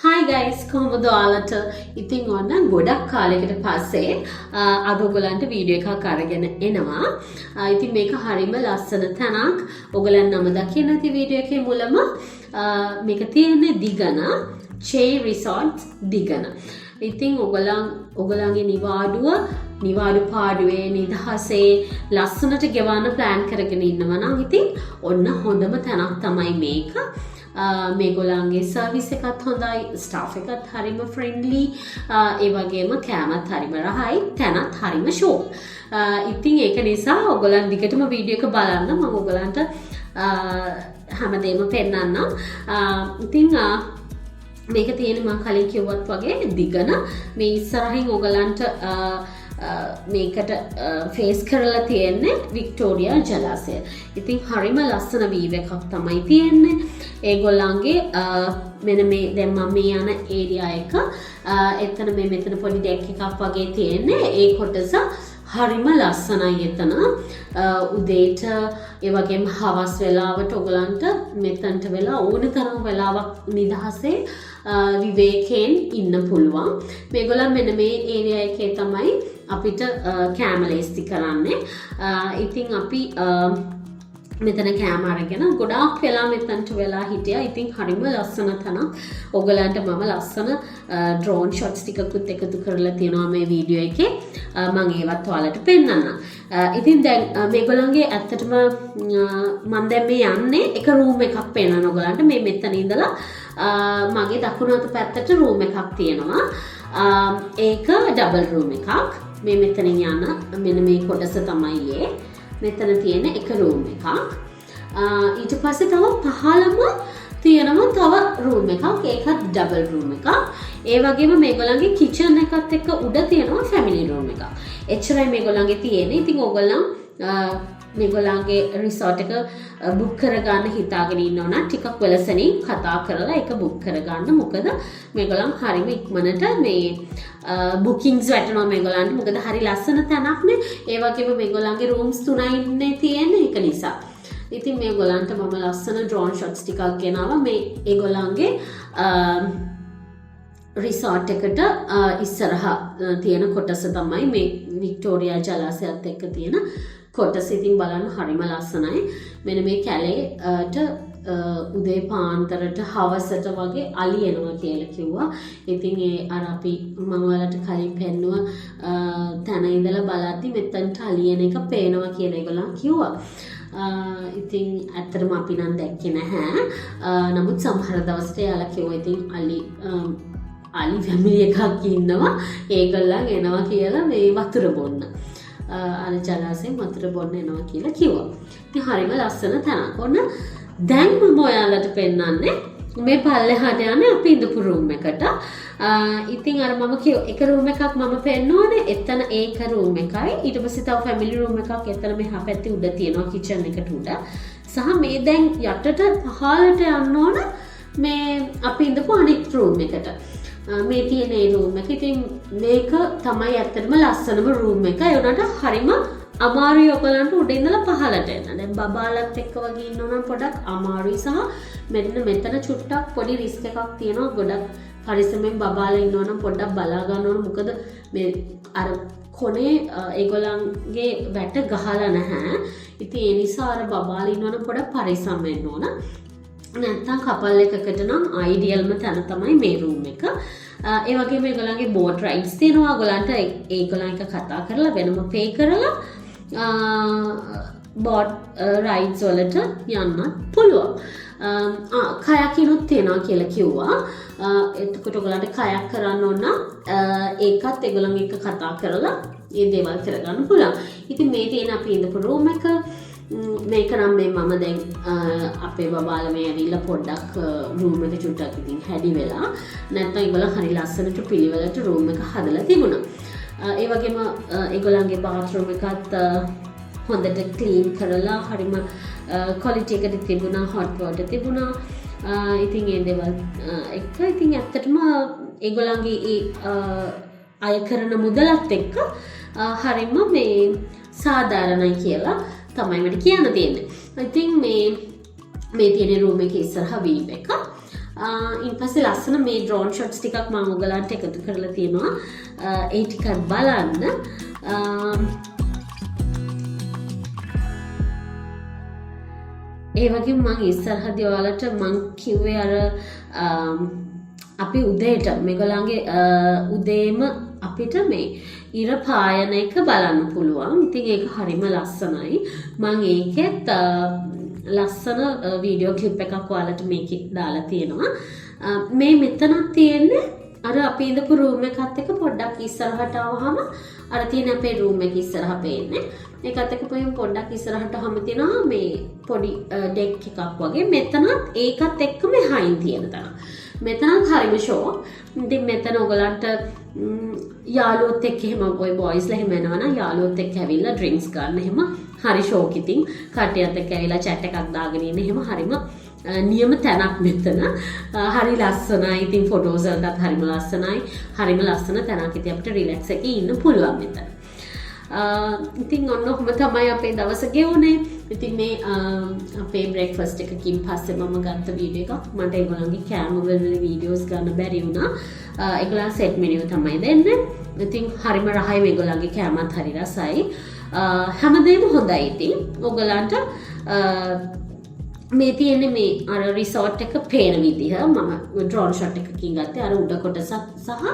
Hi guys, කොහොමද ඔයාලට? ඉතින් ඔන්න ගොඩක් කාලයකට පස්සේ අද ඔයගලන්ට වීඩියෝ එකක් අරගෙන එනවා. ඉතින් මේක හරිම ලස්සන තැනක්. ඔයගලන් නම දකින්න ඇති වීඩියෝ එකේ මුලම. මේක තියෙන්නේ දිගන, චේ රිසෝට් දිගන. ඉතින් ඔයගලන් ඔයගලන්ගේ නිවාඩුව නිවාඩු පාඩුවේ නිදහසේ ලස්සනට ගෙවන්න ප්ලෑන් කරගෙන ඉන්නවා නම් ඉතින් ඔන්න හොඳම තැනක් තමයි මේක. මේගොල්ලන්ගේ සර්විස් එකත් හොඳයි, ස්ටාෆ් එකත් හරිම ෆ්‍රෙන්ඩ්ලි, ඒ වගේම කෑමත් හරිම රහයි, තැනත් හරිම ෂෝක්. ඉතින් ඒක නිසා ඔයගොල්ලන් දිගටම වීඩියෝ එක බලන්න. මම ඔයගොල්ලන්ට හැමදේම පෙන්නන්නම්. ඉතින් මේක තියෙන මං කලින් කිව්වත් වගේ දිගන. මේ ඉස්සරහින් ඔයගලන්ට මේකට ෆේස් කරලා තියෙන්නේ වික්ටෝරියා ජලාශය. ඉතින් හරිම ලස්සන වීව් එකක් තමයි තියෙන්නේ. ඒගොල්ලන්ගේ මෙන්න මේ දැන් මම මේ යන ඒරියා එක, එතන මේ මෙතන පොඩි ඩෙක් එකක් වගේ තියෙන්නේ. ඒ කොටස හරිම ලස්සනයි එතන. උදේට ඒ වගේම හවස් වෙලාවට ඔයගලන්ට මෙතනට වෙලා ඕන තරම් වෙලාවක් නිදහසේ විවේකයෙන් ඉන්න පුළුවන්. මේගොල්ලන් මෙන්න මේ ඒරියා එකේ තමයි අපිට කෑම ලේස්ති කරන්නේ. ඉතින් අපි මෙතන කෑම අරගෙන ගොඩාක් වෙලා මෙතනට වෙලා හිටියා. ඉතින් හරිම ලස්සන තැනක්. ඔයගලන්ට මම ලස්සන ඩ්‍රෝන් ෂොට්ස් ටිකකුත් එකතු කරලා තියෙනවා මේ වීඩියෝ එකේ. මම ඒවත් ඔයාලට පෙන්නන්නම්. ඉතින් දැන් මේගොල්ලන්ගේ ඇත්තටම මම දැන් මේ යන්නේ එක රූම් එකක් පෙන්නන්න ඔයගලන්ට. මේ මෙතන ඉඳලා මගේ දකුණු අත පැත්තට රූම් එකක් තියෙනවා. ඒක ඩබල් රූම් එකක්. මේ මෙතනින් යන මෙන්න මේ කොටස තමයි ඒ. මෙතන තියෙන එක රූම් එකක්. ඊට පස්සේ තව පහළම තියෙනවා තව රූම් එකක්. ඒකත් ඩබල් රූම් එකක්. ඒ වගේම මේගොල්ලන්ගේ කිචන් එකත් එක්ක උඩ තියෙනවා ෆැමිලි රූම් එකක්. එච්චරයි මේගොල්ලන්ගේ තියෙන්නේ. ඉතින් ඕගොල්ලන් මේගොල්ලන්ගේ රිසෝට් එක බුක් කරගන්න හිතාගෙන ඉන්නවා නම් ටිකක් වෙලසනින් කතා කරලා ඒක බුක් කරගන්න. මොකද මේගොල්ලන් හරිම ඉක්මනට මේ බුකින්ග්ස් වැටෙනවා මේගොල්ලන්ට. මොකද හරි ලස්සන තැනක්නේ. ඒ වගේම මේගොල්ලන්ගේ රූම්ස් තුනයි ඉන්නේ තියෙන්නේ, ඒක නිසා. ඉතින් මේගොල්ලන්ට මම ලස්සන ඩ්‍රෝන් ෂොට්ස් ටිකක් ගෙනාවා. මේ ඒගොල්ලන්ගේ රිසෝට් එකට ඉස්සරහ තියෙන කොටස තමයි මේ වික්ටෝරියා ජලාශයත් එක්ක තියෙන කොටස. ඉතින් බලන්න හරිම ලස්සනයි. මෙන්න මේ කැලේට උදේ පාන්දරට හවසට වගේ අලි එනවා කියලා කිව්වා. ඉතින් ඒ අර අපි මම ඔයාලට කලින් පෙන්නුව තැන ඉඳලා බලද්දි මෙතනට අලි එන එක පේනවා කියලා ඒගොල්ලන් කිව්වා. ඉතින් ඇත්තටම අපි නම් දැක්කේ නැහැ. නමුත් සමහර දවසට එයාලා කිව්වා ඉතින් අලි අලි ෆැමිලි එකක් ඉන්නවා. ඒගොල්ලන් එනවා කියලා මේ වතුර බොන්න. අර ජලාශයෙන් වතුර බොන්න එනවා කියලා කිව්වා. ඉතින් හරිම ලස්සන තැනක්. ඔන්න දැන් මම ඔයාලට පෙන්වන්නේ මේ පල්ලෙහාට යන්නේ අපි ඉඳපු රූම් එකට. ඉතින් අර මම කිව්ව එක රූම් එකක් මම පෙන්නුවනේ. එතන ඒක රූම් එකයි. ඊට පස්සේ තව ෆැමිලි රූම් එකක් එතන මෙහා පැත්තේ උඩ තියෙනවා කිචන් එකට උඩ. සහ මේ දැන් යටට පහළට යන්න ඕන මේ අපි ඉඳපු අනිත් රූම් එකට. මේ තියෙන ඒ රූම් එක. ඉතින් මේක තමයි ඇත්තටම ලස්සනම රූම් එක. ඒ වුණාට හරිම අමාරුයි ඔයගලන්ට උඩ ඉඳලා පහළට එන්න. දැන් බබාලත් එක්ක වගේ ඉන්නවා නම් පොඩක් අමාරුයි සහ මෙන්න මෙතන චුට්ටක් පොඩි රිස්ක් එකක් තියෙනවා. ගොඩක් පරිස්සමෙන් බබාලා ඉන්නවා නම් පොඩ්ඩක් බලා ගන්න ඕන. මොකද මේ අර කොනේ ඒගොල්ලන්ගේ වැට ගහලා නැහැ. ඉතින් ඒ නිසා අර බබාලා ඉන්නවා නම් පොඩක් පරිස්සම් වෙන්න ඕන. නැත්තම් කපල් එකකට නම් අයිඩියල්ම තැන තමයි මේ රූම් එක. ඒ වගේම ඒගොල්ලන්ගේ බෝට් රයිඩ්ස් තියෙනවා. ඔයගොල්ලන්ට ඒගොල්ලන් එක්ක කතා කරලා වෙනම පේ කරලා බෝට් රයිඩ්ස් වලට යන්නත් පුළුවන්. කයකිනුත් තියෙනවා කියලා කිව්වා. එතකොට ඔයගොල්ලන්ට කයක් කරන්න ඕන නම් ඒකත් ඒගොල්ලන් එක්ක කතා කරලා ඒ දේවල් කරගන්න පුළුවන්. ඉතින් මේ තියෙන අපි ඉඳපු රූම් එක. මේක නම් මේ මම දැන් අපේ බබාලා මේ ඇවිල්ලා පොඩ්ඩක් රූම් එක චුට්ටක් ඉතින් හැඩි වෙලා. නැත්නම් ඒගොල්ලන් හරි ලස්සනට පිළිවෙලට රූම් එක හදලා තිබුණා. ඒ වගේම ඒගොල්ලන්ගේ බාත්රූම් එකත් හොඳට ක්ලීන් කරලා හරිම ක්වොලිටි එකට තිබුණා, හොට් වෝටර් තිබුණා. ඉතින් ඒ දේවල් එක්ක ඉතින් ඇත්තටම ඒගොල්ලන්ගේ ඒ අය කරන මුදලත් එක්ක හරිම මේ සාධාරණයි කියලා තමයි මට කියන්න තියෙන්නේ. ඉතින් මේ තියෙන රූම් එකේ ඉස්සරහ වීව් එක. ඊට පස්සේ ලස්සන මේ ඩ්‍රෝන් ෂොට්ස් ටිකක් මම ඔයගලන්ට එකතු කරලා තියෙනවා. ඒ ටිකත් බලන්න. ඒ වගේම මං ඉස්සරහදී ඔයාලට මං කිව්වේ අර අපි උදේට මේගොල්ලන්ගේ උදේම අපිට මේ ඉර පායන එක බලන්න පුළුවන්. ඉතින් ඒක හරිම ලස්සනයි. මං ඒකෙත් ලස්සන වීඩියෝ ක්ලිප් එකක් ඔයාලට මේකේ දාලා තියෙනවා. මේ මෙතනක් තියෙන්නේ අර අපි ඉඳපු රූම් එකත් එක්ක පොඩ්ඩක් ඉස්සරහට ආවහම අර තියෙන අපේ රූම් එක ඉස්සරහ පේන්නේ. ඒකත් එක්ක පොඩ්ඩක් ඉස්සරහට ආවම තියෙනවා මේ පොඩි ඩෙක් එකක් වගේ. මෙතනත් ඒකත් එක්කම එහායින් තියෙන තැන. මෙතනත් හරිම ෂෝ. ඉතින් මෙතන ඔයගලන්ට යාළුවොත් එක්ක එහෙම ඔය බොයිස්ලා එහෙම එනවා නම් යාළුවොත් එක්ක ඇවිල්ලා ඩ්‍රින්ක්ස් ගන්න එහෙම හරි ෂෝක්. ඉතින් කට්ටියත් එක්ක ඇවිල්ලා චැට් එකක් දාගෙන ඉන්න එහෙම හරිම නියම තැනක් මෙතන. හරි ලස්සනයි. ඉතින් ෆොටෝස් වලටත් හරිම ලස්සනයි. හරිම ලස්සන තැනක්. ඉතින් අපිට රිලැක්ස් එකේ ඉන්න පුළුවන් මෙතන. ඉතින් ඔන්න ඔහොම තමයි අපේ දවස ගෙවුනේ. ඉතින් මේ අපේ බ්‍රෙක්ෆාස්ට් එකකින් පස්සේ මම ගත්ත වීඩියෝ එකක්. මට ඒගොල්ලන්ගේ කෑම වල වීඩියෝස් ගන්න බැරි වුණා. ඒගොල්ලන් සෙට් මෙනු තමයි දෙන්නේ. ඉතින් හරිම රහයි මේගොල්ලන්ගේ කෑමත් හරි රසයි. හැමදේම හොඳයි. ඉතින් ඔයගොල්ලන්ට මේ තියෙන්නේ මේ අර රිසෝට් එක පේන විදිහ. මම ඩ්‍රෝන් ෂොට් එකකින් ගත්තේ අර උඩ කොටසත් සහ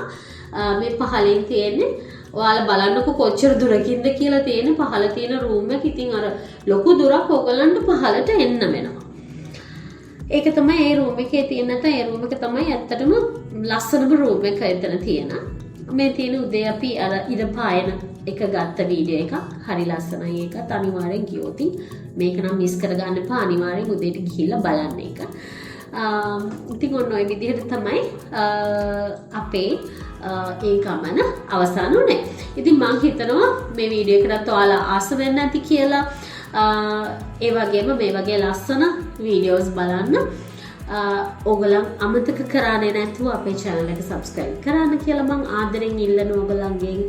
මේ පහලින් තියෙන්නේ ඔයාලා බලන්නකෝ කොච්චර දුරකින්ද කියලා තියෙන පහළ තියෙන රූම් එක. ඉතින් අර ලොකු දුරක් ඔයගොල්ලන්ට පහළට එන්න වෙනවා. ඒක තමයි ඒ රූම් එකේ තියෙන නැත්නම් ඒ රූම් එක තමයි ඇත්තටම ලස්සනම රූම් එක එතන තියෙන. මේ තියෙන උදේ අපි අර ඉර පායන එක ගත්ත වීඩියෝ එකක්. හරි ලස්සනයි ඒකත්. අනිවාර්යෙන් ගියොත් මේක නම් මිස් කරගන්න එපා. අනිවාර්යෙන් උදේට ගිහිල්ලා බලන්න ඒක. ඉතින් ඔන්න ඔය විදිහට තමයි අපේ ඒ ගමන අවසන් වුණේ. ඉතින් මං හිතනවා මේ වීඩියෝ එකටත් ඔයාලා ආස වෙන්න ඇති කියලා. ඒ වගේම මේ වගේ ලස්සන වීඩියෝස් බලන්න ඕගොල්ලන් අමතක කරන්නේ නැතුව අපේ channel එක subscribe කරන්න කියලා මං ආදරෙන් ඉල්ලන ඕගොල්ලන්ගෙන්.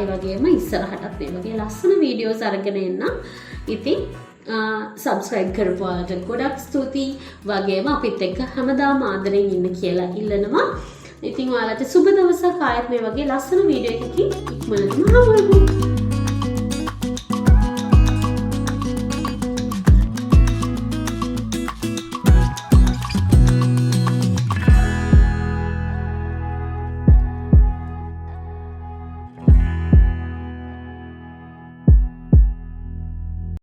ඒ වගේම ඉස්සරහටත් මේ වගේ ලස්සන වීඩියෝස් අරගෙන එන්න. ඉතින් subscribe කරපු ඔයාලට ගොඩක් ස්තුතියි. වගේම අපිත් එක්ක හැමදාම ආදරෙන් ඉන්න කියලා ඉල්ලනවා. ඉතින් ඔයාලට සුබ දවසක්. ආයෙත් මේ වගේ ලස්සන වීඩියෝ එකකින් ඉක්මනටම හමු වෙමු.